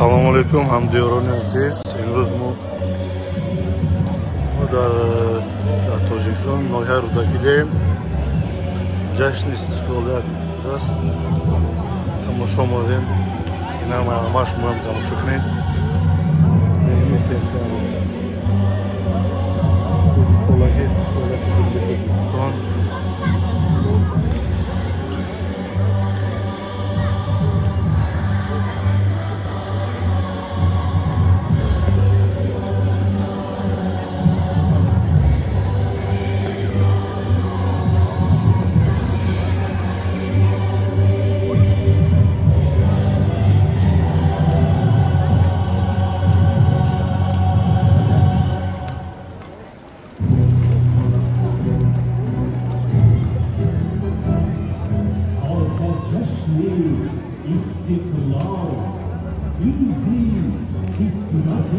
Ассалому алайкум, ҳамдиёрони азиз. Имрӯз мо дар Тоҷикистон, ноҳияи Рӯдакӣ дем. Ҷашни истиқлолият аст, тамошо омадем. Инам ҳама шумоам тамошо кунед. 1 сентябр, 32-солагии истиқлолияти Ҷумҳурии Тоҷикистон. جشن استقلال، عیدی قسمت.